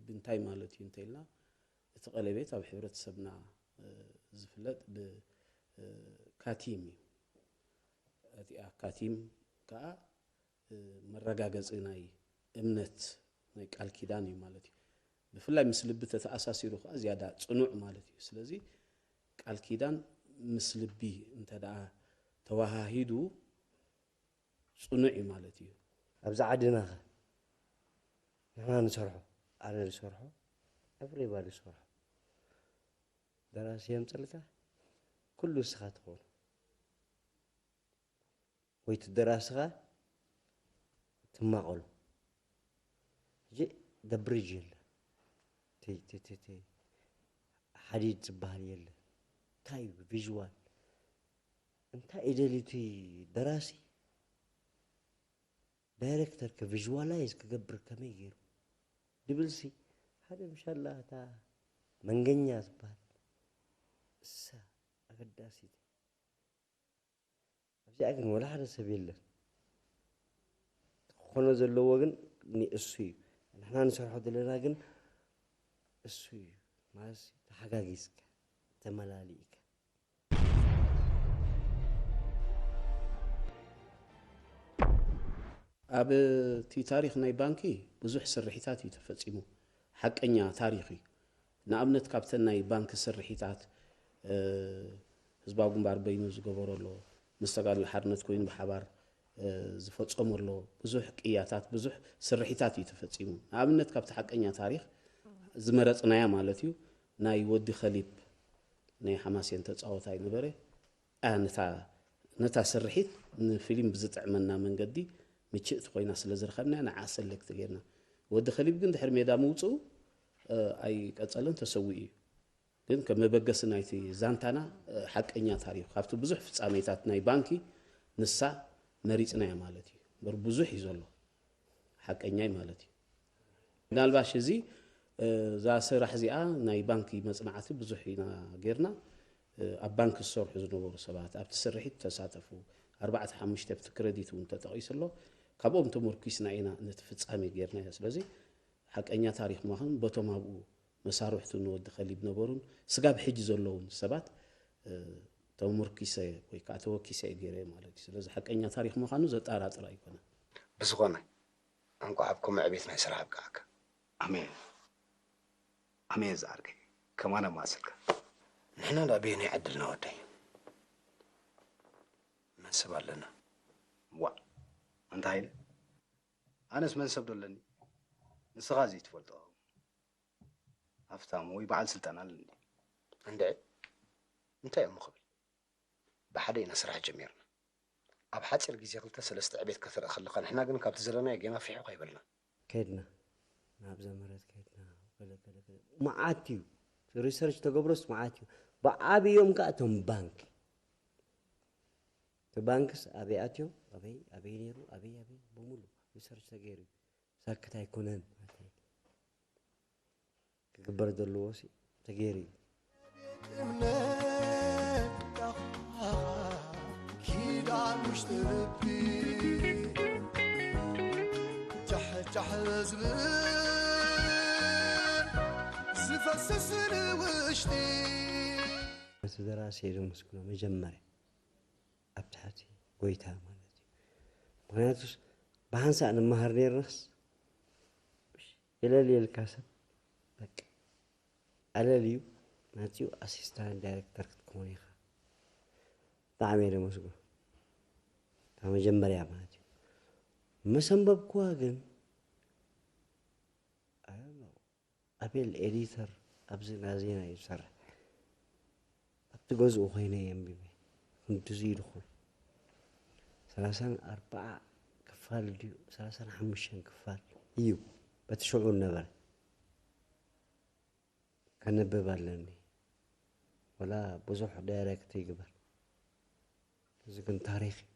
ብእንታይ ማለት እዩ እንተኢልና፣ እቲ ቀለቤት ኣብ ሕብረተሰብና ዝፍለጥ ብካቲም እዩ። እቲኣ ካቲም ከዓ መረጋገፂ ናይ እምነት፣ ናይ ቃል ኪዳን እዩ ማለት እዩ። ብፍላይ ምስ ልቢ ተተኣሳሲሩ ከዓ ዝያዳ ፅኑዕ ማለት እዩ። ስለዚ ቃል ኪዳን ምስ ልቢ እንተ ደኣ ተወሃሂዱ ፅኑዕ እዩ ማለት እዩ። ኣብዚ ዓድና ኸ ንሕና ንሰርሖ፣ ኣነ ዝሰርሖ፣ ኤቭሪባዲ ዝሰርሖ፣ ደራሲ የምፅልካ፣ ኩሉ ንስኻ ትኾኑ። ወይ እቲ ደራስኻ ትማቐሉ። ሕጂ ደብሪጅ የለ፣ እቲ- እቲ- እቲ- እቲ ሓዲድ ዝበሃል የለ። እንታይ እዩ ቪዥዋል? እንታይ እዩ ደልዩ እቲ ደራሲ? ዳይሬክተር ከ ቪዥዋላይዝ ክገብር ከመይ ገይሩ? ድብልሲ ሓደ ምሻላ እታ መንገኛ ዝበሃል እሳ ኣገዳሲት። ኣብዚኣ ግን ወላ ሓደ ሰብ የለን። ክኾኖ ዘለዎ ግን ንእሱ እዩ። ንሕና ንሰርሖ ዘለና ግን እሱ እዩ። ማለት ተሓጋጊዝካ፣ ተመላሊእካ። ኣብ እቲ ታሪኽ ናይ ባንኪ ብዙሕ ስርሒታት እዩ ተፈጺሙ። ሓቀኛ ታሪኽ እዩ። ንኣብነት ካብተን ናይ ባንኪ ስርሒታት፣ እ፣ ህዝባዊ ግንባር በይኑ ዝገበሮ ኣሎ፣ ምስ ተጋድሎ ሓርነት ኮይኑ ብሓባር፣ እ፣ ዝፈጸሞ ኣሎ፣ ብዙሕ ቅያታት፣ ብዙህ ስርሒታት እዩ ተፈጺሙ። ንኣብነት ካብቲ ሓቀኛ ታሪኽ ዝመረጽናያ ማለት እዩ፣ ናይ ወዲ ከሊብ ናይ ሓማሴን ተጻዋታይ ነበረ። ኣያ ነታ ነታ ስርሒት ንፊልም ብዝጥዕመና መንገዲ ምችእቲ ኮይና ስለ ዝረኸብናያ ንዓ ሰሌክት ጌርና። ወዲ ከሊብ ግን ድሕሪ ሜዳ ምውጽኡ፣ እ፣ ኣይቀጸለን፣ ተሰዊኡ እዩ። ግን ከም መበገሲ ናይቲ ዛንታና፣ እ፣ ሓቀኛ ታሪኽ ካብቲ ብዙሕ ፍጻሜታት ናይ ባንኪ ንሳ መሪጽናያ ማለት እዩ። እምበር ብዙሕ እዩ ዘሎ። ሓቀኛይ ማለት እዩ። ምናልባሽ እዚ፣ እ፣ እዛ ስራሕ እዚኣ ናይ ባንኪ መጽናዕቲ ብዙሕ ኢና ጌርና። እ፣ ኣብ ባንኪ ዝሰርሑ ዝነበሩ ሰባት፣ ኣብቲ ስርሒት ተሳተፉ፣ ኣርባዕተ ሓሙሽተ ኣብቲ ክረዲት እውን ተጠቒሱ ኣሎ። ካብኦም ተመርኪስና ኢና ነቲ ፍጻሜ ጌርናዮ። ስለዚ ሓቀኛ ታሪኽ ምዃኑ በቶም ኣብኡ መሳርሕቱ ንወዲ ከሊብ ነበሩን ስጋብ ሕጂ ዘለውን ሰባት፣ እ፣ ተመርኪሰ ወይ ከዓ ተወኪሰ እየ ገይረ ማለት እዩ። ስለዚ ሓቀኛ ታሪኽ ምዃኑ ዘጠራጥር ኣይኮነን። ብዝኾነ፣ እንቋዕ ኣብ ከምኡ ዕቤት ናይ ስራሕ ኣብቅዓካ። ኣሜን። ኣሜን ዝዓርከይ። ከማን ኣማስልካ። ንሕና ደኣ በየናይ ዕድልና ወደይ? መን ሰብ ኣለና? ዋእ፣ ኣንታ ሃይለ፣ ኣነስ መን ሰብ ዶ ኣለኒ? ንስኻ ዘይትፈልጦ ሃብታም ወይ በዓል ስልጣን ኣለኒ። እንድዒ፣ እንታይ እሞ ክብል? ብሓደ ኢና ስራሕ ጀሚርና። ኣብ ሓጺር ግዜ ክልተ ሰለስተ ዕቤት ከተርኢ ከለኻ፣ ንሕና ግን ካብቲ ዘለናዮ ጌና ፊሑኽ ኣይበልና። ከድና፣ ናብዛ መሬት ከድና፣ ገለ፣ ገለ፣ ገለ። መዓት እዩ። ሪሰርች ተገብሮስ መዓት እዩ። ብዓብዮም ከኣ እቶም ባንክ። እቲ ባንክስ ኣበይ ኣትዮም? ኣበይ፣ ኣበይ ነይሩ? ኣበይ፣ ኣበይ? ብምሉ ሪሰርች ተገይሩ እዩ። ሳክት ኣይኮነን ማለት እዩ። ክግበር ዘለዎ ሲ ተገይሩ እዩ። እምነት ኪዳን ውሽጢ ልቢ ጃሕጃሕ ዝብል ዝፈስስ ንውሽጢ። እቲ ደራሲ እየ ዘመስግኖ መጀመርያ ኣብ ትሕቲ ጎይታ ማለት እዩ። ምኽንያቱስ ብሓንሳእ ንመሃር ነይርናስ እሽ፣ ይለልየልካ ሰብ በቃ ኣለልዩ መፂኡ ኣሲስታንት ዳይሬክተር ክትከውን ኢኻ። ብጣዕሚ እየ ደመስግኖ። ካብ መጀመርያ ማለት እዩ። መሰንበብኩዋ ግን፣ I don't know፣ ኣቤል ኤዲተር ኣብዚ ናዜና እዩ ዝሰርሕ። ኣብቲ ገዝኡ ኮይነ እየ ኣንቢበ። ክንድዚ ኢሉ ኾን ሰላሳን ኣርባዓ ክፋል ድዩ ሰላሳን ሓሙሽተን ክፋል እዩ በቲ ሽዑ ነበረ። ከንብብ ኣለኒ። ወላ ብዙሕ ዳይሬክት ይግበር። እዚ ግን ታሪኽ እዩ።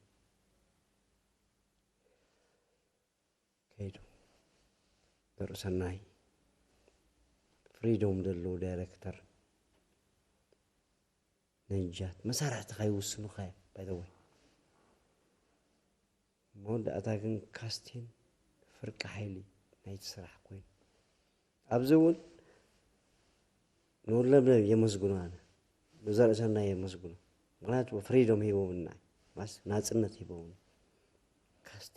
ከይዱ። በርኡ ሰናይ ፍሪዶም ደለዉ ዳይሬክተር ነጃት መሳርሕትኻ ይውስኑኻ እዮም። ባይ ዘ ወይ መወዳእታ ግን ካስቲን ፍርቂ ሓይሊ ናይቲ ስራሕ ኮይኑ ኣብዚ እውን ንወለምለም የመስግኖ፣ ኣነ ንዘርእሰናይ የመስግኖ። ምክንያቱ ፍሪዶም ሂቦምና፣ ማስ ናፅነት ሂቦምና። ካስቲ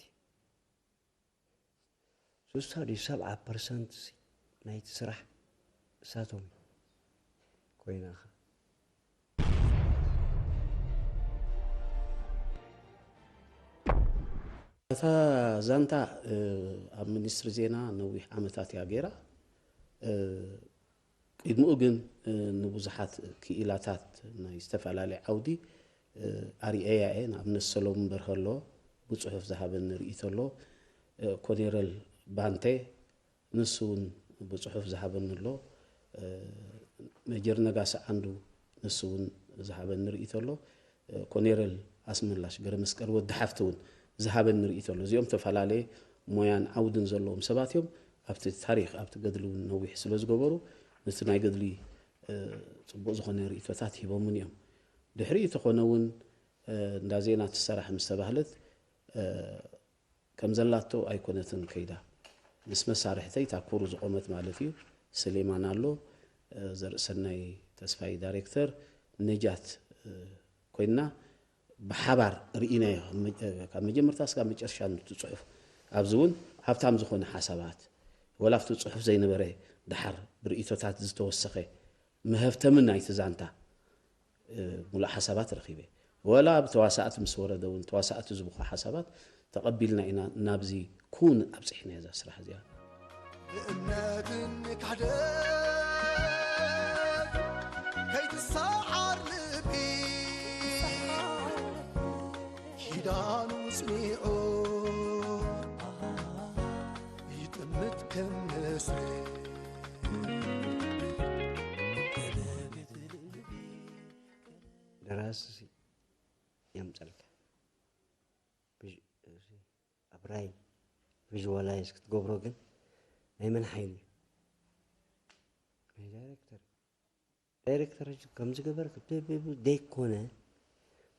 ስሳ ድዩ ሰብዓ ፐርሰንት ናይቲ ስራሕ እሳቶም ኮይና። እታ ዛንታ ኣብ ሚኒስትሪ ዜና ነዊሕ ዓመታት እያ ገይራ። ቅድሚኡ ግን ንብዙሓት ክኢላታት ናይ ዝተፈላለየ ዓውዲ ኣርእየያ እየ። ንኣብነት ሰሎሙን በርሀ ኣሎ፣ ብፅሑፍ ዝሃበኒ ርእይቶ ኣሎ። ኮኔረል ባንቴ ንሱ እውን ብፅሑፍ ዝሃበኒ ኣሎ። ሜጀር ነጋሲ ዓንዱ ንሱ እውን ዝሃበኒ ርእይቶ ኣሎ። ኮኔረል ኣስመላሽ ገረመስቀል ወዲ ሓፍቲ እውን ዝሃበኒ ርእይቶ ኣሎ። እዚኦም ዝተፈላለየ ሞያን ዓውድን ዘለዎም ሰባት እዮም። ኣብቲ ታሪኽ ኣብቲ ገድሊ እውን ነዊሕ ስለ ዝገበሩ ነቲ ናይ ገድሊ ፅቡቕ ዝኾነ ርእይቶታት ሂቦምን እዮም። ድሕሪኡ ተኾነ እውን እንዳ ዜና ትሰራሕ ምስ ተባህለት ከም ዘላቶ ኣይኮነትን ከይዳ። ምስ መሳርሕተይ ታኩሩ ዝቖመት ማለት እዩ። ስሌማን ኣሎ፣ ዘርእሰናይ ተስፋይ ዳይሬክተር፣ ነጃት ኮይንና ብሓባር ርኢናዮ። ካብ መጀመርታ እስካብ መጨረሻ ነቲ ፅሑፍ ኣብዚ እውን ሃብታም ዝኾነ ሓሳባት ወላ ኣብቲ ፅሑፍ ዘይነበረ ድሓር ብርእይቶታት ዝተወሰኸ መሀፍተምን ናይቲ ዛንታ ሙሉእ ሓሳባት ረኺበ። ወላ ብተዋሳእቲ ምስ ወረደ እውን ተዋሳእቲ ዝብኹ ሓሳባት ተቐቢልና ኢና ናብዚ ኩን ኣብፅሕና እዛ ስራሕ እዚኣ። እምነትን ክሕደት ከይትሰዓር ልቢ ኪዳኑ ጽኒዑ ይጥምት ከም ንስሪ። ደራሲ የምፀልካ ኣብራይ ቪዥዋላይዝ ክትገብሮ ግን ናይ መን ሓይሊ እዩ? ናይ ዳይሬክተር። ዳይሬክተር ከምዚ ገበርክ ብብብ ዘይኮነ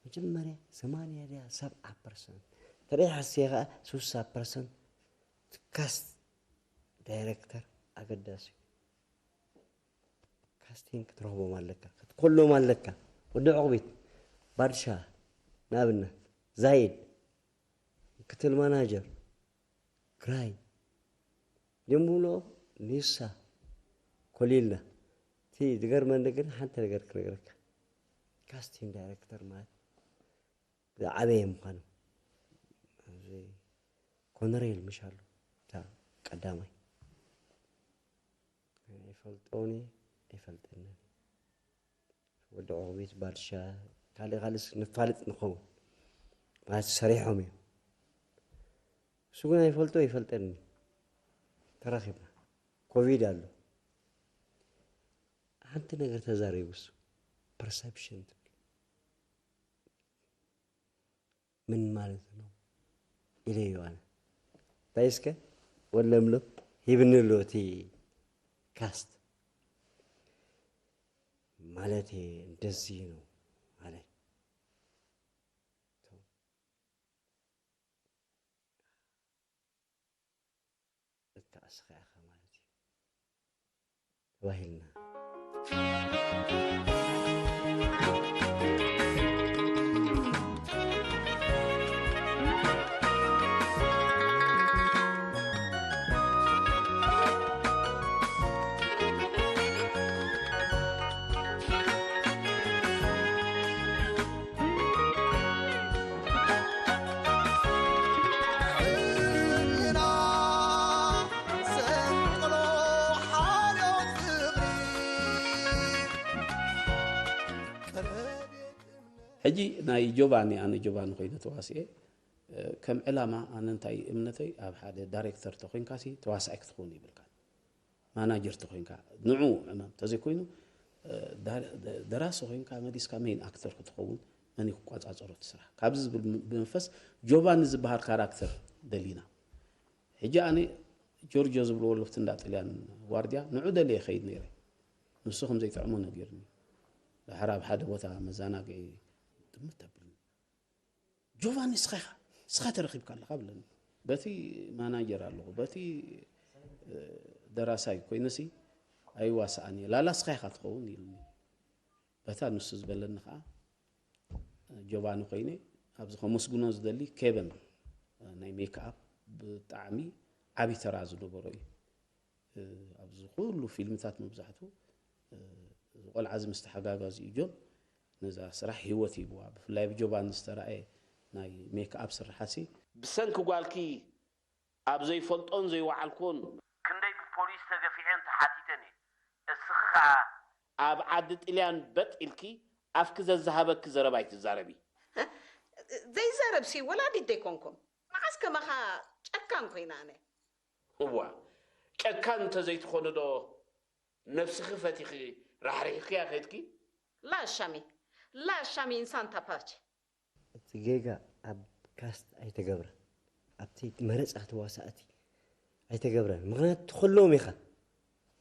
መጀመርያ ሰማንያ ድያ ሰብዓ ፐርሰንት ተሪሓ እሲየ ከዓ ስሳ ፐርሰንት ትካስ ዳይሬክተር ኣገዳሲ እዩ። ካስቲንግ ክትረኽቦም ኣለካ ክትኮሎም ኣለካ። ወዲ ዕቑቢት ባድሻ ንኣብነት ዛይድ ምክትል ማናጀር ግራይ ጀምብሎ ኒሳ ኮሊልና እቲ ዝገርመኒ ግን ሓንቲ ነገር ክነግረካ ካስቲንግ ዳይሬክተር ማለት ዝዓበየ ምዃኑ ኮነሬል ምሽ ኣሎ እታ ቀዳማይ ኣይፈልጦን እየ ኣይፈልጠንን ወዲ ዕቑቢት ባድሻ ካልእ ካልእስ ንፋልጥ ንኸውን ማለት ሰሪሖም እዮም እሱ ግን ኣይፈልጦ ኣይፈልጠኒ ተራኺብና ኮቪድ ኣሎ ሓንቲ ነገር ተዛሪቡ እሱ ፐርሰፕሽን ትብል ምን ማለት ነው ኢለዮ ኣነ እንታይ እስከ ወለምሎ ሂብኒ ኣሎ እቲ ካስት ማለት እንደዚህ ነው አለኝ። እታ እስኻ ኢኻ ማለት እዩ ተባሂልና። ሕጂ ናይ ጆባኒ ኣነ ጆባኒ ኮይነ ተዋስኤ ከም ዕላማ ኣነ እንታይ እምነተይ ኣብ ሓደ ዳይሬክተር ተኮይንካሲ ተዋሳኣይ ክትኸውን ይብልካ ማናጀር ተኮይንካ ንዑ ዕማም ተዘይኮይኑ ደራሲ ኮይንካ መሊስካ ሜን ኣክተር ክትኸውን መን ክቋፃፀሮ እቲ ስራሕ ካብዚ ዝብል ብመንፈስ ጆባኒ ዝበሃል ካራክተር ደሊና ሕጂ ኣነ ጆርጆ ዝብልዎ ለፍቲ እንዳ ጥልያን ዋርድያ ንዑ ደልየ ከይድ ነይረ ንሱ ከም ዘይጥዕሞ ነጊርኒ ድሕር ኣብ ሓደ ቦታ መዘናግዒ ጥምት ተብልኒ ጆቫኒ ስኻ ኢኻ ስኻ ተረኺብካ ኣለኻ ብለኒ በቲ ማናጀር ኣለኹ በቲ ደራሳይ ኮይነሲ ኣይዋስኣን እየ፣ ላላ ስኻ ኢኻ ትኸውን ኢሉኒ። በታ ንሱ ዝበለኒ ከዓ ጆባኒ ኮይነ ኣብዚ ከመስግኖ ዝደሊ ኬቨን ናይ ሜክኣፕ ብጣዕሚ ዓብዪ ተራ ዝነበሮ እዩ። ኣብዚ ኩሉ ፊልምታት መብዛሕቱ እዚ ቆልዓ እዚ ምስ ተሓጋጋዚ እዩ ጆን ነዛ ስራሕ ህይወት ሂብዋ። ብፍላይ ብጆባኒ ዝተረኣየ ናይ ሜክኣፕ ስርሓሲ ብሰንኪ ጓልኪ ኣብ ዘይፈልጦን ዘይወዓልኩን ክንደይ ብፖሊስ ተገፊዐን ተሓቲተን እየ። እስኺ ኸዓ ኣብ ዓዲ ጥልያን በጥ ኢልኪ ኣፍኪ ዘዝሃበኪ ዘረባ ኣይትዛረቢ። ዘይዛረብሲ ወላዲት ደይኮንኩም። መዓስ ከማኻ ጨካን ኮይነ ኣነ። እዋ ጨካን እንተዘይትኾኒ ዶ ነብስኺ ፈቲኺ ራሕሪሕክያ ከይድኪ? لا شامي، لا شامي إنسان تباج. እቲ ጌጋ ኣብ ካስት ኣይተገብረን፣ ኣብቲ መረፃ ተዋሳእቲ ኣይተገብረን። ምኽንያቱ ትኸሎም ኢኻ፣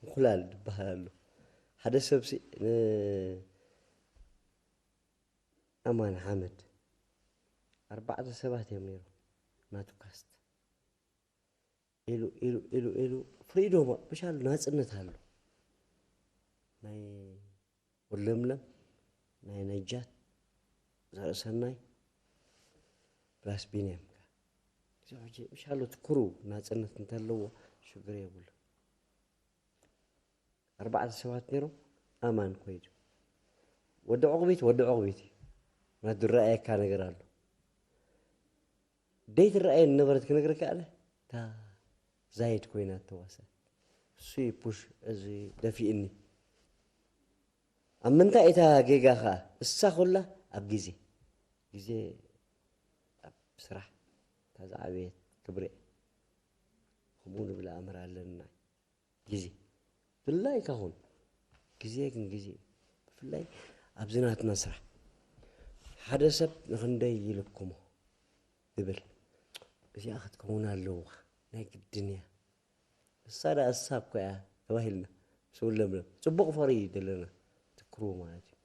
እንኩላል ዝበሃል ኣሎ። ሓደ ሰብ ሲ ን ኣማን ሓመድ ኣርባዕተ ሰባት እዮም ነይሮም ናቱ ካስት ኢሉ ኢሉ ኢሉ ኢሉ ፍሪዶም ብሻሉ ናፅነት ኣሎ ናይ ወለምለም ናይ ነጃት ዘርእሰናይ ፕላስ ቢንያም እዚ ሕጂ ምሻሉ ትኩሩ ናፅነት እንተለዎ ሽግር የብሉ ኣርባዕተ ሰባት ነይሮም ኣማን ኮይዱ ወዲ ዕቑቢት ወዲ ዕቑቢት እዩ ናቱ ዝረኣየካ ነገር ኣሎ ደይትረኣየ ነበረት ክነግረካ ኣለ እታ ዛይድ ኮይና ተዋሰ እሱ ፑሽ እዚ ደፊእኒ ኣብ ምንታይ እታ ጌጋ ኸኣ እሳ ኮላ ኣብ ግዜ ግዜ ኣብ ስራሕ እታ ዝዓበየት ክብሪ ከምኡ ንብል ኣምር ኣለና ግዜ ድላይካ ኹን ግዜ ግን ግዜ ብፍላይ ኣብዚ ናትና ስራሕ ሓደ ሰብ ንኽንደይ ይልክሞ ይብል እዚኣ ክትከውን ኣለዋ ናይ ግድን እያ እሳ ደኣ እሳ እኮ እያ ተባሂልና ምስ ለምለም ፅቡቕ ፍቕሪ እዩ ዘለና ትክርዎ ማለት እዩ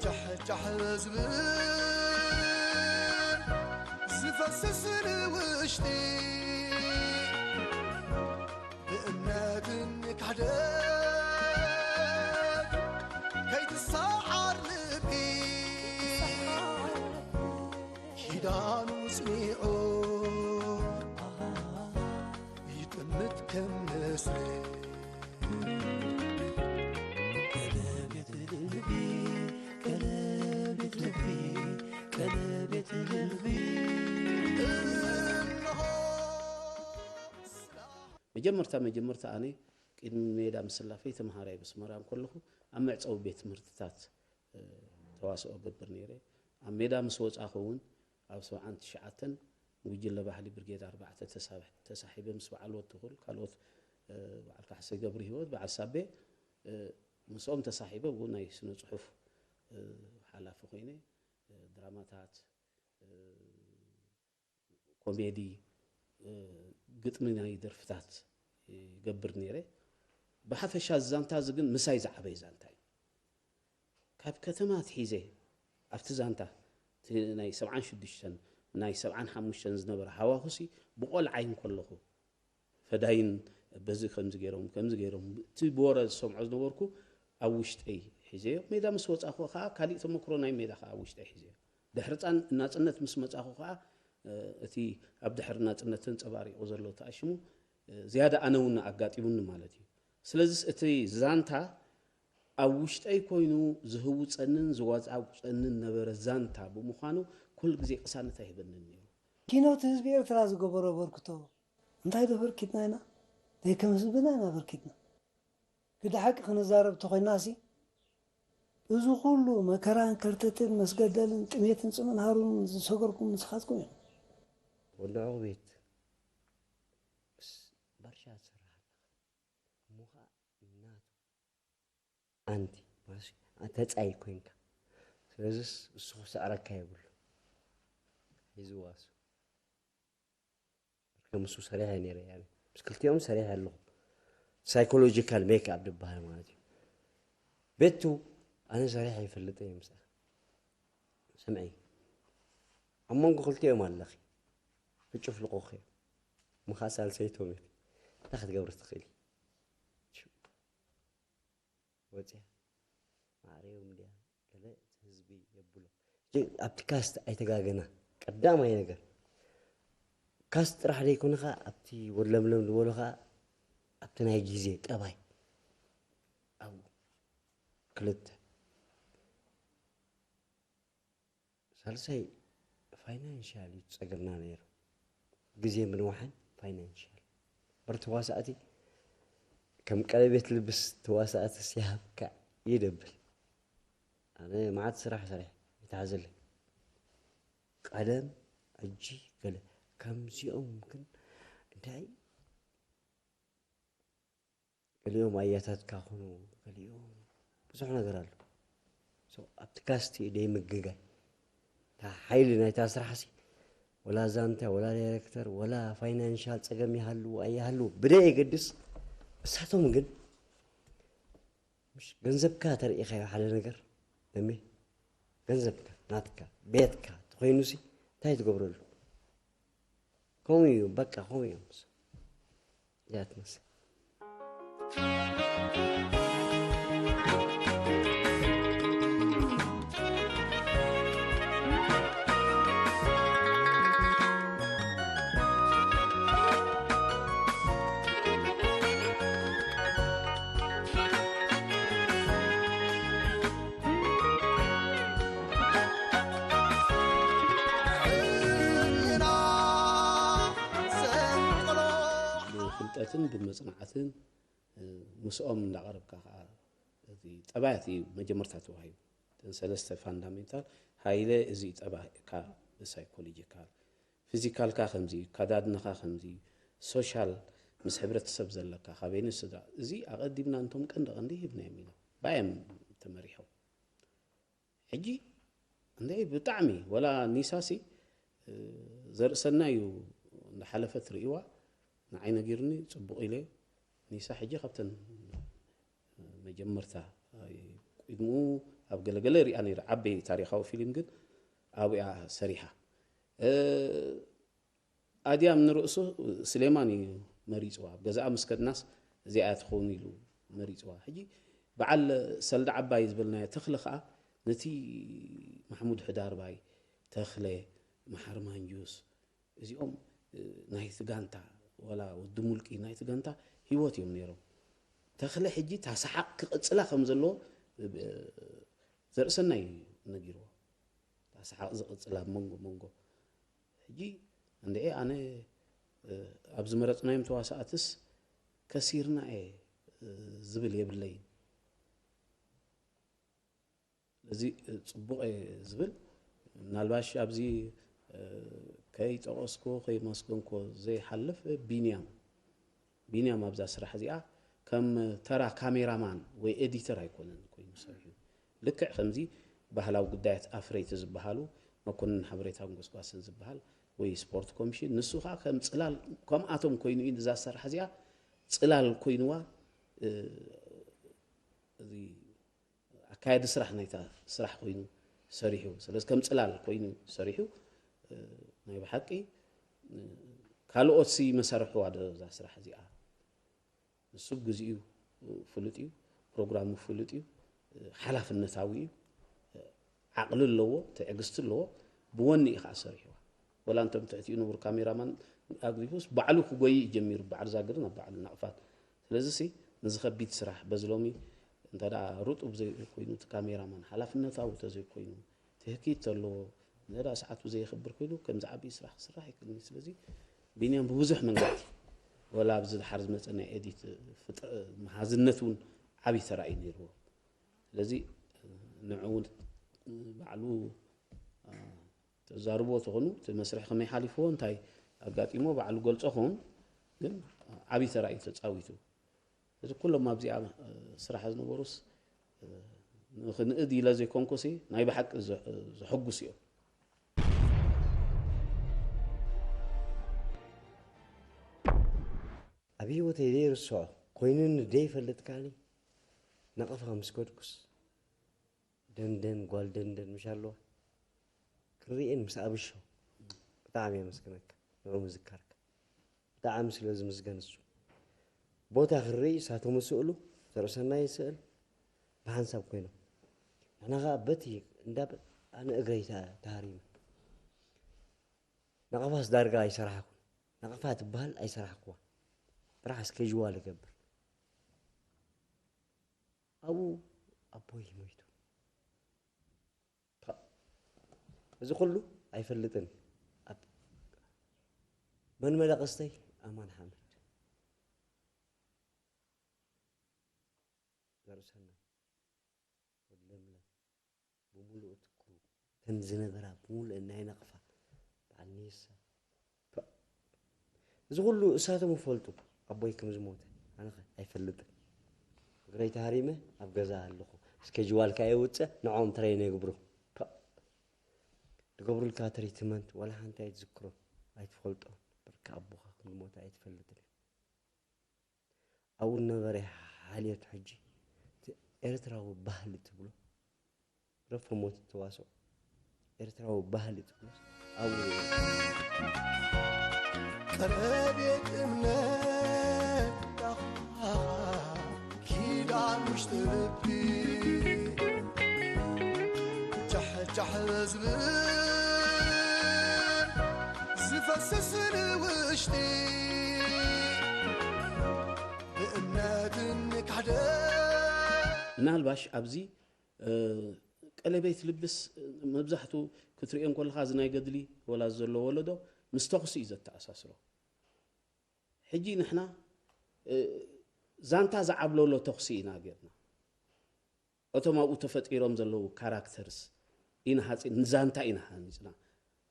ጃሕጃሕ ዝብል ዝፈስስ ንውሽጢ ብእምነትን ክሕደት ከይትሰዓር ልቢ ኪዳኑ ጽኒዑ ይጥምት ከም ንስሪ መጀመርታ መጀመርታ ኣነ ቅድሚ ሜዳ ምስላፈይ ተምሃራይ ብስመራ እንከለኹ ኣብ መዕፀዊ ቤት ትምህርትታት ተዋስኦ ገብር ነይረ። ኣብ ሜዳ ምስ ወፃኹ እውን ኣብ ሰብዓን ትሽዓተን ንጉጅለ ባህሊ ብርጌድ ኣርባዕተ ተሳሒበ ምስ በዓል ወትኹል ካልኦት በዓል ካሕሰ ገብርሂወት በዓል ሳቤ ምስኦም ተሳሒበ እውን ናይ ስነ ፅሑፍ ሓላፊ ኮይነ ድራማታት ኮሜዲ ግጥሚ ናይ ደርፍታት ይገብር ነይረ። ብሓፈሻ እዚ ዛንታ እዚ ግን ምሳይ ዝዓበየ ዛንታ እዩ። ካብ ከተማ ኣትሒዘ ኣብቲ ዛንታ እቲ ናይ ሰብዓን ሽዱሽተን ናይ ሰብዓን ሓሙሽተን ዝነበረ ሃዋሁሲ ብቆልዓይ እንከለኹ ፈዳይን በዚ ከምዚ ገይሮም ከምዚ ገይሮም እቲ ብወረ ዝሰምዖ ዝነበርኩ ኣብ ውሽጠይ ሒዘዮ ሜዳ ምስ ወፃኹ ከዓ ካሊእ ተመክሮ ናይ ሜዳ ከዓ ኣብ ውሽጠይ ሒዘዮ ድሕሪ ፃን ናፅነት ምስ መፃኹ ከዓ እቲ ኣብ ድሕሪ ናፅነት ተንፀባሪቑ ዘሎ ተኣሽሙ ዝያዳ ኣነ እውን ኣጋጢሙኒ ማለት እዩ። ስለዚስ እቲ ዛንታ ኣብ ውሽጠይ ኮይኑ ዝህውፀንን ዝዋፃውፀንን ነበረ ዛንታ ብምዃኑ ኩሉ ግዜ ቅሳነት ኣይህበንን ነይሩ። ኪኖት ህዝቢ ኤርትራ ዝገበሮ ኣበርክቶ እንታይ ዶ ኣበርኪትና ኢና? ደይ ከም ህዝብና ኢና ኣበርኪትና። ግደ ሓቂ ክንዛረብ ተኾይናሲ እዚ ኩሉ መከራን ከርተትን መስገደልን ጥሜትን ጽምእን ሃሩን ዝሰገርኩም ንስኻትኩም ኢኹም። ወዲ ዑቕቤት ምስ ባርሻ ትሰርሕ ኣለኻ እሞ ኸኣ ናቱ ኣንቲ ተጻይ ኮይንካ ስለዚስ እሱ ክስዕረካ የብሉ ሒዝዋ እሱ ከም እሱ ሰሪሐ ነይረ ያኔ ምስ ክልቲኦም ሰሪሐ ኣለኹ ሳይኮሎጂካል ሜክ ኣፕ ዝበሃል ማለት እዩ ቤቱ ኣነ ሰሪሐ ይፈልጥ እየ ምሳኻ ስምዒ ኣብ መንጎ ክልቲኦም ኣለኺ ክጭፍልቑኺ እዮም ምኻ ሳልሰይቶም ኢኺ እንታይ ክትገብሪ ትኽእሊ? ሽው፣ ወፂኣ ማዕረዮም ድያ ገለ፣ እቲ ህዝቢ የብሎ። ሕጂ ኣብቲ ካስት ኣይተጋገና። ቀዳማይ ነገር ካስት ጥራሕ ዘይኮነ ኸዓ ኣብቲ ወድ ለምለም ዝበሎ ኸዓ ኣብቲ ናይ ግዜ ጠባይ ኣብኡ ክልተ። ሳልሳይ ፋይናንሻል እዩ ጸገምና ነይሩ። ግዜ ምንዋሕን ፋይናንሻል። በር ተዋሳእቲ ከም ቀለቤት ልብስ ተዋሳእቲ ሲሃብካ ይደብል። ኣነ መዓት ስራሕ ሰሪሕ ይተሓዘለይ። ቀደም፣ ሕጂ፣ ገለ ከምዚኦም ግን እንታይ፣ ገሊኦም ኣያታትካ ኾኑ፣ ገሊኦም ብዙሕ ነገር ኣሎ። So ኣብቲ ካስት እዩ ደይ ምግጋይ። እታ ሓይሊ ናይታ ስራሕሲ ወላ ዛንታ፣ ወላ ዳይሬክተር፣ ወላ ፋይናንሻል ጸገም ይሃሉ ኣይሃሉ ብደይ የገድስ። እሳቶም ግን ምሽ ገንዘብካ ተርእኻዮ ሓደ ነገር፣ ለሚ፣ ገንዘብካ ናትካ ቤትካ ተኾይኑሲ እንታይ ትገብረሉ? ከምኡ እዩ፣ በቃ ከምኡ እዮም። እዚኣ ትመስል። ብፍልጠትን ብመጽናዕትን ምስኦም እንዳቐረብካ ከዓ፣ እቲ ጠባያት እዩ መጀመርታ ተዋሂቡ። እተን ሰለስተ ፋንዳሜንታል፣ ሃይለ፣ እዚ ጠባይካ ሳይኮሎጂካል፣ ፊዚካልካ ከምዚ እዩ፣ ካዳድንኻ ከምዚ እዩ፣ ሶሻል፣ ምስ ሕብረተሰብ ዘለካ፣ ካበይኑ ስድራ፣ እዚ ኣቐዲምና እንቶም ቀንዲ ቀንዲ ሂብናዮም ኢና። ባዮም ተመሪሖም። ሕጂ እንደ ብጣዕሚ ወላ ኒሳሲ፣ እ፣ ዘርእሰናይ እዩ እንዳሓለፈት ርእይዋ፣ ንዓይ ነጊርኒ፣ ጽቡቕ ኢለ። ኒሳ ሕጂ ካብተን መጀመርታ፣ ቅድምኡ ኣብ ገለገለ ሪኣ ነይረ፣ ዓበይ ታሪኻዊ ፊልም ግን ኣብያ ሰሪሓ። እ፣ ኣድያም ንርእሱ ስሌማን እዩ መሪጽዋ። ኣብ ገዛኣ ምስ ከድናስ እዚኣ እያ ትኸውን ኢሉ መሪጽዋ። ሕጂ በዓል ሰልዲ ዓባይ ዝበልናዮ ተኽለ ኸኣ ነቲ ማሕሙድ ሕዳርባይ፣ ተኽለ፣ መሓሪ ማንጁስ፣ እዚኦም፣ እ፣ ናይቲ ጋንታ፣ ወላ ወዲ ሙልቂ ናይቲ ጋንታ ህይወት እዮም ነይሮም። ተኽለ ሕጂ እታ ሰሓቕ ክቕጽላ ከም ዘለዎ፣ እ፣ ዘርእሰናይ እዩ ነጊርዎ። እታ ሰሓቕ ዝቕጽል ኣብ መንጎ መንጎ። ሕጂ እንድዒ ኣነ፣ እ፣ ኣብ ዝመረጽናዮም ተዋሳእትስ ከሲርና እየ፣ እ፣ ዝብል የብለይን። ስለዚ፣ እ፣ ጽቡቕ እየ ዝብል፣ ምናልባሽ ኣብዚ፣ እ፣ ከይጠቐስኩ ከይመስገንኩ ዘይሓልፍ፣ እ፣ ቢንያም። ቢንያም ኣብዛ ስራሕ እዚኣ ከም ተራ ካሜራማን ወይ ኤዲተር ኣይኮነን ኮይኑ ሰሪሑ። ልክዕ ከምዚ ባህላዊ ጉዳያት ኣፍረይቲ ዝበሃሉ፣ መኮንን ሓበሬታን ጎስጓስን ዝበሃል፣ ወይ ስፖርት ኮሚሽን፣ ንሱ ኸኣ ከም ጽላል፣ ከምኣቶም ኮይኑ እዩ ነዛ ስራሕ እዚኣ ጽላል ኮይንዋ፣ እ፣ እዚ ኣካያዲ ስራሕ ናይታ ስራሕ ኮይኑ ሰሪሑ። ስለዚ ከም ጽላል ኮይኑ ሰሪሑ፣ እ፣ ናይ ብሓቂ፣ እ፣ ካልኦትሲ መሰርሕዋ ዶ እዛ ስራሕ እዚኣ? ንሱ ብግዚኡ ፍሉጥ እዩ፣ ፕሮግራሙ ፍሉጥ እዩ፣ ሓላፍነታዊ እዩ፣ ዓቕሊ ኣለዎ፣ ትዕግስቲ ኣለዎ፣ ብወኒ እዩ ከዓ ሰሪሕዋ። ወላ እንቶም ትሕቲኡ ንቡር ካሜራማን ኣግዲፉስ ባዕሉ ክጎይ እዩ ጀሚሩ፣ በዓል ዛግርን ኣብ በዓል ናቕፋን። ስለዚ ሲ፣ ንዚ ከቢድ ስራሕ በዚ ሎሚ እንተ ደኣ ርጡብ ዘይኮይኑ፣ እቲ ካሜራማን ሓላፍነታዊ ተዘይኮይኑ፣ ትህኪት ተለዎ፣ እንተ ደኣ ሰዓቱ ዘየኽብር ኮይኑ፣ ከምዚ ዓብዪ ስራሕ ክስራሕ ኣይክእልን እዩ። ስለዚ ቢንያም ብብዙሕ መንገዲ፣ ወላ ኣብዚ ድሓር ዝመጸ ናይ ኤዲት ፍጥ-፣ መሃዝነት እውን ዓብዪ ተራ እዩ ነይርዎ። ስለዚ ንዑ እውን ባዕሉ፣ አ፣ ተዛርቦ ተኾኑ፣ እቲ መስርሕ ከመይ ሓሊፍዎ፣ እንታይ ኣጋጢሞ፣ ባዕሉ ገልጾ ኸውን፣ ግን ዓብዪ ተራ እዩ ተጻዊቱ። እዚ ኩሎም ኣብዚኣ፣ እ፣ ስራሕ ዝነበሩስ፣ እ፣ ንኽንእድ ኢለ ዘይኮንኩሲ፣ ናይ ብሓቂ ዘ-፣ ዘሐጉስ እዮም። ኣብ ህይወተይ ዘይርስዖ ኮይኑኒ ዘይፈልጥ ከኣኒ፣ ነቐፋ ምስ ከድኩስ፣ ደንደን፣ ጓል ደንደን ምሽ ኣለዋ፣ ክርእየን ምስ ኣብሾ፣ ብጣዕሚ የመስግነካ፣ ንዑ ምዝካርካ። ብጣዕሚ ስለ ዝምስገን እሱ። ቦታ ክንርኢ እሳቶም ይስእሉ፣ ዘርእሰናይ ይስእል፣ ብሓንሳብ ኮይኖም። ንሕና ኸዓ በቲ እንዳ ኣነ እግረይ ተ-፣ ተሃሪመ። ነቐፋስ ዳርጋ ኣይሰራሕኩን። ነቐፋ ትበሃል ኣይሰራሕኩዋ። ጥራሕ ስኬጅዋል እገብር። ኣብኡ ኣቦይ ሞይቱ። ፓእ። እዚ ኩሉ ኣይፈልጥን። ኣብ መን መዳቕስተይ ኣማን ሓመድ። ዘርእሰናይ ወዲ ለምለም ብምሉእ ትኩ ተን ዝነበራ ብምሉእ ናይ ነቕፋ በዓል ኒሳ። ፓእ። እዚ ኩሉ እሳቶም ይፈልጡ ኣቦይ ከም ዝሞተ። ኣነ ኸ ኣይፈልጥን። እግረይ ተሃሪመ ኣብ ገዛ ኣለኹ። ስኬጅዋልካ የውፅእ፣ ንዕኦም ትሬን የግብሩ። ፓእ። ዝገብሩልካ ትሪትመንት ዋላ ሓንቲ ኣይትዝክሮ፣ ኣይትፈልጦ። ብርካ ኣቦኻ ከም ዝሞተ ኣይትፈልጥን። ኣብኡ ነበረ ሓልዮት ሕጂ እቲ ኤርትራዊ ባህሊ ትብሎ ረፈሞት ተዋስኦ ኤርትራዊ ባህሊ ትብሎ ኣብኡ ቀረብ የጥምነካ ኪዳን ውሽጢ ልቢ ጫሕ ጫሕ ዝብል ዝፈስስ ንውሽጢ ብእምነትን ክሕደት ምናልባሽ ኣብዚ ቀለቤት ልብስ መብዛሕቱ ክትሪኦ እንከለኻ እዚ ናይ ገድሊ ወላ ዘሎ ወለዶ ምስ ተኹሲ እዩ ዘተኣሳስሮ። ሕጂ ንሕና ዛንታ ዝዓብለሎ ተኹሲ ኢና ጌርና። እቶም ኣብኡ ተፈጢሮም ዘለዉ ካራክተርስ ኢና ሃፂ ንዛንታ ኢና ሃኒፅና።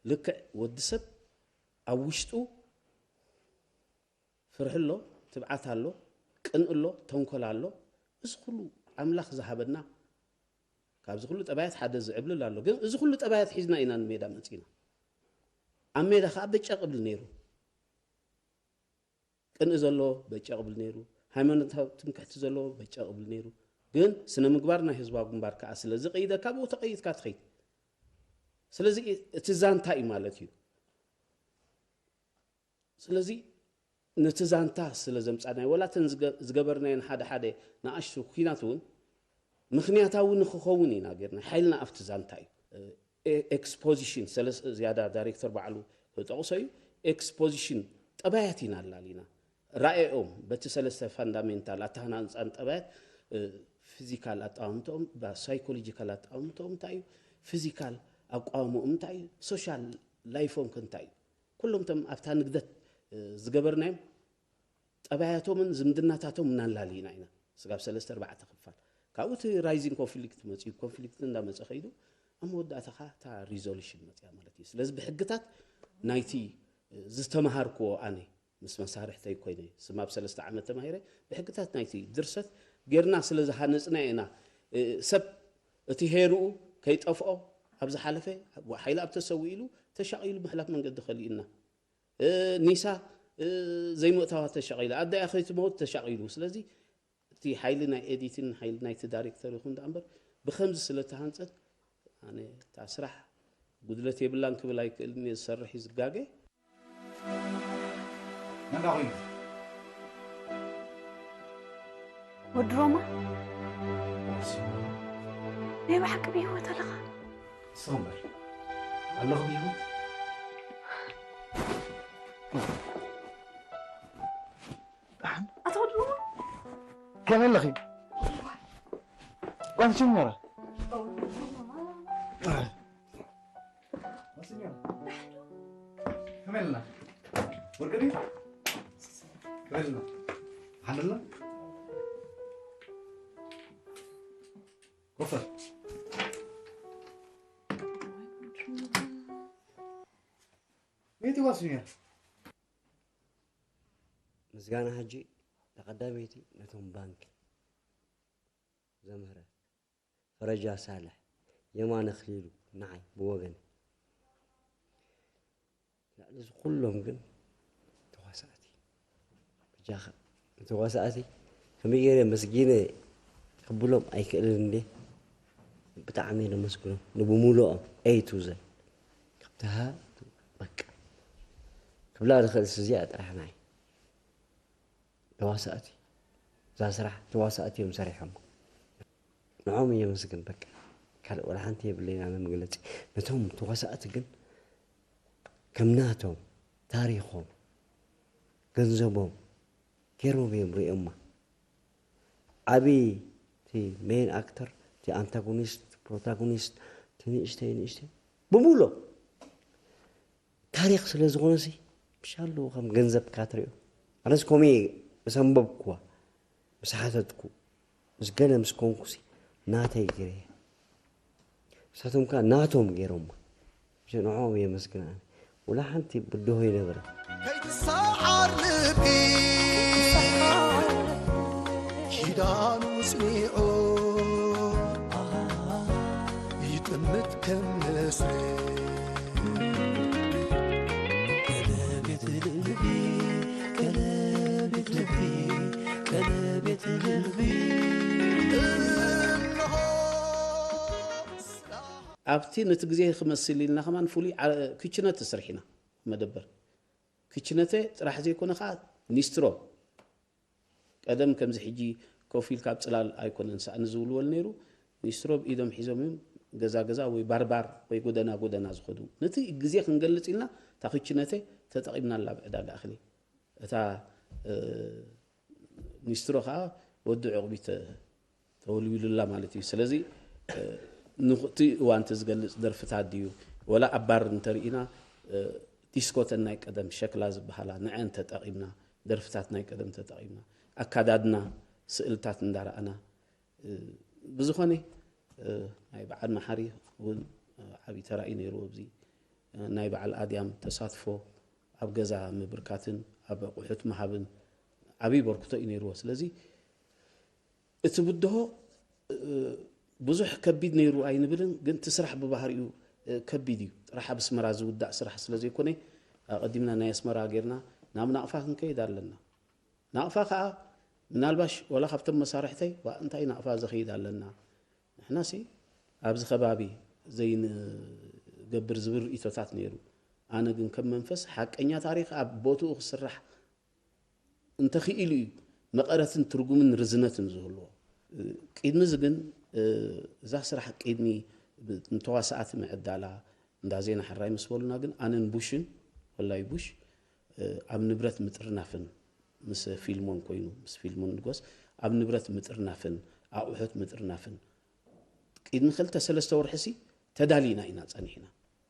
ልክዕ ወዲ ሰብ ኣብ ውሽጡ ፍርሒ ኣሎ፣ ትብዓት ኣሎ፣ ቅንኢ ኣሎ፣ ተንኮል ኣሎ። እዚ ኩሉ ኣምላኽ ዝሃበና ካብዚ ኩሉ ጠባያት ሓደ ዝዕብልል ኣሎ። ግን እዚ ኩሉ ጠባያት ሒዝና ኢና ንሜዳ መፂና። ኣብ ሜዳ ከዓ በጫ ቅብል ነይሩ። ቅንኢ ዘሎ በጫ ቅብል ነይሩ። ሃይማኖታዊ ትምክሕቲ ዘሎ በጫ ቅብል ነይሩ። ግን ስነ ምግባር ናይ ህዝባዊ ግንባር ከዓ ስለ ዝቀይደካ ብኡ ተቀይድካ ትኸይድ። ስለዚ እቲ ዛንታ እዩ ማለት እዩ። ስለዚ ነቲ ዛንታ ስለ ዘምጻእናዮ ዋላ እተን ዝገበርናየን ሓደ ሓደ ንኣሽቱ ኲናት እውን ምኽንያታዊ ንክኸውን ኢና ጌርና ሓይልና ኣብቲ ዛንታ እዩ። ኤክስፖዚሽን ዝያዳ ዳይሬክተር ባዕሉ ዝጠቕሶ እዩ። ኤክስፖዚሽን ጠባያት ኢና ኣላሊና ራእኦም በቲ ሰለስተ ፋንዳሜንታል ኣተሃናንፃን ጠባያት ፊዚካል ኣጠማምትኦም ሳይኮሎጂካል ኣጠማምትኦም እንታይ እዩ ፊዚካል ኣቋምኦም እንታይ እዩ ሶሻል ላይፎም ከ እንታይ እዩ ኩሎም እቶም ኣብታ ንግደት ዝገበርናዮም ጠባያቶምን ዝምድናታቶም እናላሊና ኢና ስጋብ ሰለስተ ኣርባዕተ ክፋል ካብኡ እቲ ራይዚንግ ኮንፍሊክት መፅኡ ኮንፍሊክት እንዳመፀ ከይዱ ኣብ መወዳእታ ከዓ እታ ሪዞሉሽን መፅያ ማለት እዩ ስለዚ ብሕግታት ናይቲ ዝተምሃርክዎ ኣነ ምስ መሳርሕተይ ኮይነ ስማብ ሰለስተ ዓመት ተማሂረ ብሕግታት ናይቲ ድርሰት ጌርና ስለ ዝሃነፅና ኢና ሰብ እቲ ሄርኡ ከይጠፍኦ ኣብ ዝሓለፈ ሓይሊ ኣብ ተሰዊእሉ ተሻቒሉ ምሕላፍ መንገዲ ከሊኡና ኒሳ ዘይምእታዋ ተሻቒሉ ኣደኣ ከይትመውት ተሻቒሉ ስለዚ እቲ ሓይሊ ናይ ኤዲቲን ሓይሊ ናይቲ ዳይሬክተር ይኹን ዳኣ እምበር ብከምዚ ስለ ተሃንፀት ኣነ እታ ስራሕ ጉድለት የብላን ክብል ኣይክእልን እየ ዝሰርሕ እዩ ዝጋገ መን ዳ ኮይኑ ወዲ ሮማ ናይ ብሓቂ ብህይወት ኣለኻ ስቕ እምበር ኣለኹ ብህይወት ኣቶ ወዲ ሮማ ከመይ ኣለኺ ጓል ሲኞራ ከመይ ኣለና ወርቂ ድዩ ከመይ ኣለና ሓደልና ኮፈር መይቲ ጓል ሲኞራ ምስጋና ሕጂ ተቐዳመይቲ ነቶም ባንኪ ዘምህረት ፈረጃ ሳልሕ የማነ ኣኽሊሉ ንዓይ ብወገነይ ልዕሊ እዚ ኩሎም ግን ተዋሳእቲ በጃኻ ንተዋሳእቲ ከመይ ገይረ ኣመስጊነ ክብሎም ኣይክእልን እንድየ ብጣዕሚ እየ ለመስግኖም ንብሙሉኦም A to Z ካብቲ ሃ በቃ ክብላ ዝኽእልስ እዚኣ ጥራሕ ንዓይ። ተዋሳእቲ እዛ ስራሕ ተዋሳእቲ እዮም ሰሪሖሞ። ንዖም እየ መስግን። በቃ ካልእ ወላ ሓንቲ የብለይን ኣነ መግለፂ። ነቶም ተዋሳእቲ ግን ከም ናቶም ታሪኾም ገንዘቦም ገይሮም እዮም ርእዮማ። ዓብዪ እቲ ሜን ኣክተር፣ እቲ ኣንታጎኒስት፣ ፕሮታጎኒስት፣ እቲ ንእሽተይ ንእሽተይ ብምሎ ታሪኽ ስለ ዝኾነ ሲ ምሻሉ ከም ገንዘብ ካትሪኦ ኣነስ ኮሚ ምስ ኣንበብኩዋ ምስ ሓተትኩ ምስ ገለ ምስ ኮንኩ ሲ ናተይ ገይረ ንሳቶም ከኣ ናቶም ገይሮማ። ንዕኦም የመስግን ኣነ። ወላ ሓንቲ ብድሆ ይነበረ። ከይትሰዓር ልቢ ኪዳኑ ስሚዑ ይጥምት ከም ንስሪ። ቀለቤት ልቢ ቀለቤት ልቢ ቀለቤት ልቢ ኣብቲ ነቲ ግዜ ክመስል ኢልና ከማን ፍሉይ ክችነት ተስርሕ ኢና መደበር ክችነተ ጥራሕ ዘይኮነ ከዓ ኒስትሮ ቀደም ከምዚ ሕጂ ኮፍ ኢልካ ኣብ ፅላል ኣይኮነን ሳእኒ ዝውልወል ነይሩ ኒስትሮ ብኢዶም ሒዞም እዮም ገዛ ገዛ ወይ ባርባር ወይ ጎደና ጎደና ዝኸዱ ነቲ ግዜ ክንገልፅ ኢልና እታ ክችነተ ተጠቂምናላ ኣብ ዕዳጋ እኽሊ እታ ኒስትሮ ከዓ ወዲ ዕቑቢ ተወልዊሉላ ማለት እዩ። ስለዚ ንቲ እዋን እቲ ዝገልፅ ደርፍታት ድዩ ወላ ኣብ ባር እንተርኢና ዲስኮተን ናይ ቀደም ሸክላ ዝበሃላ ንዐን ተጠቒምና ደርፍታት ናይ ቀደም ተጠቒምና ኣካዳድና ስእልታት እንዳረኣና ብዝኾነ ናይ በዓል መሓሪ እውን ዓብዪ ተራ እዩ ነይሩ ኣብዚ ናይ በዓል ኣድያም ተሳትፎ ኣብ ገዛ ምብርካትን ኣብ ኣቑሑት ምሃብን ዓብዪ በርክቶ እዩ ነይርዎ። ስለዚ እቲ ብድሆ ብዙሕ ከቢድ ነይሩ ኣይንብልን፣ ግን እቲ ስራሕ ብባህሪኡ ከቢድ እዩ። ጥራሕ ኣብ ኣስመራ ዝውዳእ ስራሕ ስለ ዘይኮነ ኣቐዲምና ናይ ኣስመራ ጌርና ናብ ናቕፋ ክንከይድ ኣለና። ናቕፋ ከዓ ምናልባሽ ዋላ ካብቶም መሳርሕተይ ዋ እንታይ ናቕፋ ዘኸይድ ኣለና ንሕናሲ ኣብዚ ከባቢ ዘይንገብር ዝብል ርእቶታት ነይሩ። ኣነ ግን ከም መንፈስ ሓቀኛ ታሪኽ ኣብ ቦትኡ ክስራሕ እንተኽኢሉ እዩ መቐረትን ትርጉምን ርዝነትን ዝህልዎ። ቅድሚ እዚ ግን እዛ ስራሕ ቅድሚ ንተዋሳእቲ ምዕዳላ እንዳ ዜና ሕራይ ምስ በሉና ግን ኣነን ቡሽን ወላይ ቡሽ ኣብ ንብረት ምጥርናፍን ምስ ፊልሞን ኮይኑ ምስ ፊልሞን ንጎስ ኣብ ንብረት ምጥርናፍን ኣቑሑት ምጥርናፍን ቅድሚ ክልተ ሰለስተ ወርሒ ሲ ተዳሊና ኢና ጸኒሕና።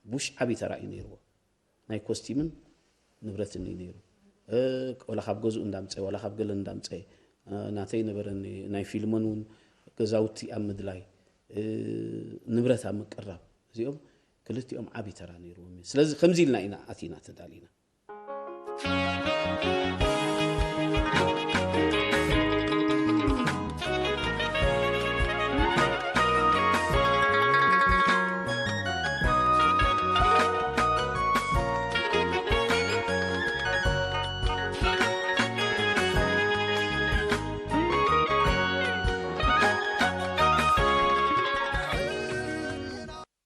ቡሽ ዓቢ ተራ እዩ ነይርዎ። ናይ ኮስቲምን ንብረትን እዩ ነይሩ። ወላ ካብ ገዝኡ እንዳምፀ ወላ ካብ ገለ እንዳምፀ ናተይ ነበረ ናይ ፊልሞን እውን ገዛውቲ ኣብ ምድላይ ንብረት ኣብ ምቅራብ እዚኦም ክልቲኦም ዓቢ ተራ ነይርዎም እዩ። ስለዚ ከምዚ ኢልና ኢና ኣቲና ተዳሊና።